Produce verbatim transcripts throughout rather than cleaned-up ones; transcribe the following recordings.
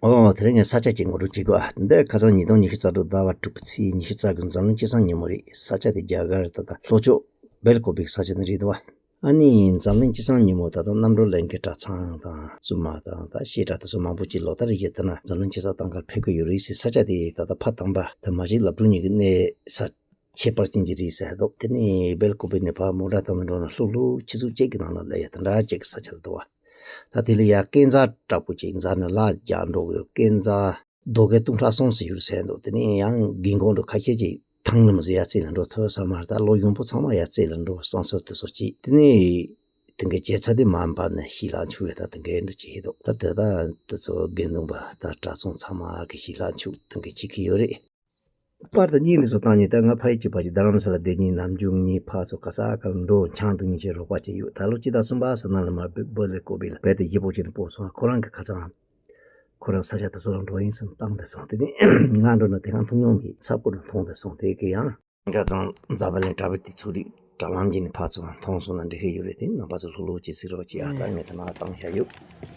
ཨོ་དེ་རིང་ངས་ས་ཆ་གཅིག་ངོ་སྤྲོད་བྱེད་དགོས་ཨ། འདི་ཁ་སང་ཉིས་སྟོང་ཉི་ཤུ་རྩ་དྲུག་ཟླ་བ་དྲུག་པའི་ཚེས་ཉི་ཤུ་རྩ་དགུ་འཛམ་གླིང་སྤྱི་བསང་ཉིན་མོ་རེད། ས་ཆ་དེ་རྒྱ་གར་ད་ལྟ་ལྷོ་ཕྱོགས་སྦེལ་ཀོབ་པའི་ས་ཆ་ནས་རེད་འདུག་ཨ། ཨ་ནི་འཛམ་གླིང་སྤྱི་བསང་ཉིན་མོ་ད་ལྟ་རྣམ་གྲོལ་གླིང་གི་གྲྭ་ཚང་དང་བཙུན་མ་དང་ད་བཤད་གྲྭ་དེ་ཚོ་མང་པོ་ཅིག་ལོ་ལྟར་རེ་བཞིན་དེ་ན་འཛམ་གླིང་སྤྱི་བསང་གཏོང་གར་ཕེབས་ཀྱི་ཡོད་རེད་ཟེར། ས་ཆ་དེ་ད་ལྟ་ཕ་དམ་པ་དེ་མ་གཅིག་ལབ་སྒྲོན་གཉིས་ཀྱི་གནས་ས་ཁྱད་པར་ཅན་གྱི་རེད་ཟེར་འདུག་དེ་ནས་སྦེལ་ཀོབ་པའི་ནས་ཕར་མོ་ཊ་བཏང་ནས་འགྲོ་ན་ལྷུག་ལྷུག་ཆུ་ཚོད་གཅིག་གི་ནང་ལ་སླེབས་ཡ་དེ་འདྲ་ཅིག་གི་ས་ཆ་ལ་འདུག་བ། ད་དེ་ལ་ཡ་སྐས་འཛེག་འདྲ་པོ་ཅིག་འཛེག་ནས་ལ་རྒྱག་འགྲོ་གི་ཡོད། སྐས་འཛེག་རྡོ་སྐས་སྟོང་ཕྲག་གསུམ་ཟེར་ཡོད་ཟེར་འདུག་དེ་ནས་ཡང་རྒན་གོག་འདྲ་ཁ་ཤས་ཅིག་ཐང་ནས་མི་ཟེར་ཡ་རྩེ་ལ་འགྲོ་ཐུབ་ས་མ་རེད། ད་ལོ་ཡོང་པོ་ཚང་མ་ཡ་རྩེ་ལ་འགྲོ་བསང་གསོལ་དེ་ཚོ་བྱེད། དེ་ནས་དེང་གི་རྒྱལ་ཚ་དེ་མར་འབབ་ནས་ཞལ་ལག་མཆོད་ཡ་ད་དེང་གི་འགྲོ་བྱེད་ཀྱི་འདུག་ད་དེ་ད་དེ་ཚོ་དགེ་འདུན་པ་ད་གྲྭ་ཚང་ཚང་མ་གི་ཞལ་ལག་མཆོད་དེང་གི་བྱེད་ཀྱི་ཡོད་རེད། པར་དང་བརྙན་དེ་ཚོ་བཏང་ནས་ད་ང་ཕ་ཡུལ་གཅིག་པ་ཅིག་རྡ་རམ་ས་ལ་བསྡད་ཉིན་ནམ་རྒྱུན་ངའི་ཕ་ཚོ་ག་ས་ག་ལ་འགྲོ་ཆང་འཐུང་ཉིན་ཞིག་རོགས་པ་བྱས་ཡོད། ད་ལོ་སྤྱི་ཟླ་གསུམ་པ་ཟེར་ན་ལ་མར་སྦེ་སྦེལ་ཀོབ་པའི་ལ་བེད་དེ་ཡི་པོ་ཅིག་ནས་སྤོ་སོང་། ཁོ་རང་གི་ཁ་ཚང་ཁོ་རང་ས་ཆ་དེ་ཚོ་ལ་འགྲོ་ཡིན་ཟེར་བཏང་དེ་སོང་། དེ་ནས་ང་འགྲོ་ན་དེ་གང་འཐུང་མྱོང་མེད། ཚ་པོ་ནས་འཐུང་དེ་སོང་། དེ་གི་ཡང་ཁ་ཚང་འཛམ་བུ་གླིང་གྲྭ་པའི་དེ་ཚོ་རིགས་དྲ་ལམ་གྱི་ནས་ཕར་ཚུར་མཐོང་སོང་ན་འགྲིག་གི་ཡོད་རེད། དེ་རྣམ་པ་ཚོ་ལྷུག་ལྷུག་ཅིག་གཟིགས་རོགས་གྱིས་ཨ། ད་ངས་དེ་ན་བཏང་བཞག་ཡོད།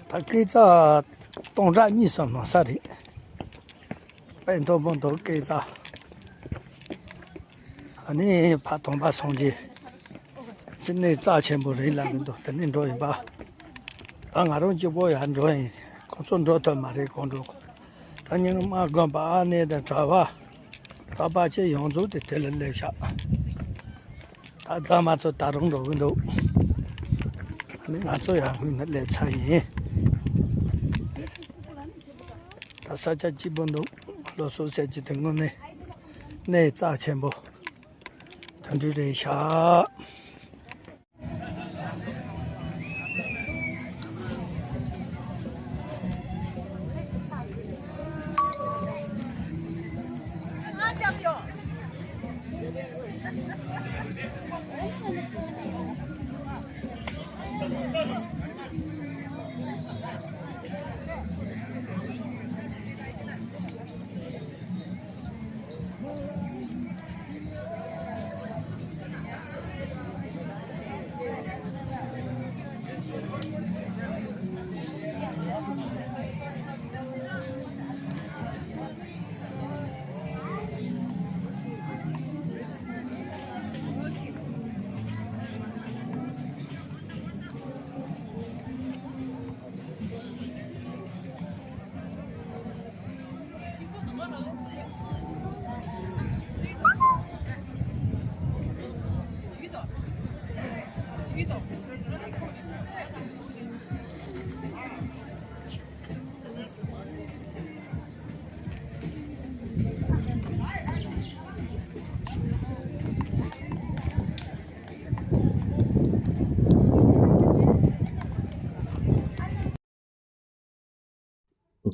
ད་སྐས་འཛེག་སྟོང་ཕྲག་གཉིས་སམ་ནང་ས་རེད། དཔེ་མཐོ་པོ་འདུག་སྐས་འཛེག་ཨ་ནི་ཕ་དམ་པ་སངས་རྒྱས་ཀྱི་གནས་རྩ་ཆེན་པོ་རེད་ལབ་གི་འདུག་དེ་ནས་འགྲོ་ཡིན་པ། ད་ང་རང་གཅིག་པོ་ཡར་འགྲོ་ཡིན། ཁོང་ཚོ་འགྲོ་ཐུབ་མ་རེད་གང་འགྲོ། ད་རྙིང་མ་དགོན་པ་ཨ་ནེ་དང་གྲྭ་པ་ད་པ་ཆེ་ཡོངས་རྫོགས་དེ་དེ་ལ་སླེབས་ཤག་ད་རྫ་མ་ཚོ་ད་རུང་འགྲོ་གི་འདུག་ཨ་ནི་ང་ཚོ་ཡང་སྔོན་ནས་སླེབས་ཚར་ཡིན། ད་ས་ཆ་སྐྱིད་པོ་འདུག་ལྷོ་སོག་ཟེར་གྱི་དེ་དངོས་གནས་གནས་རྩ་ཆེན་པོ་དོན་འགྲུལ་རེད་ཤག་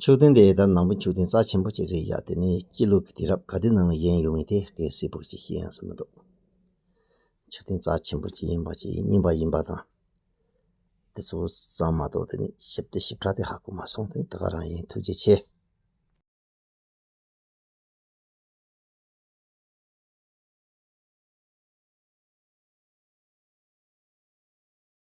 མཆོད་རྟེན་དེ་ད་ནང་པའི་མཆོད་རྟེན་རྩ་ཆེན་པོ་གཅིག་རེད་ཡ། དེ་ནི་སྤྱི་ལོ་གི་དུས་རབས་ག་དུས་ནང་ལ་བཞེངས་ཡོད་མེད་དེ་གལ་སྲིད་པོ་ཞིག་ཤེས་ཡོང་ས་མི་འདུག་མཆོད་རྟེན་རྩ་ཆེན་པོ་ཅིག་ཡིན་པ་ཅིག་རྙིང་པ་ཡིན་པ་དང་། དེ་ཚོ་ཙམ་མ་གཏོགས་དེ་ནི་ཞིབ་ཏུ་ཞིབ་ཕྲ་དེ་ཧ་གོ་མ་སོང་། དེ་ད་ག་རང་ཡིན། ཐུགས་རྗེ་ཆེ།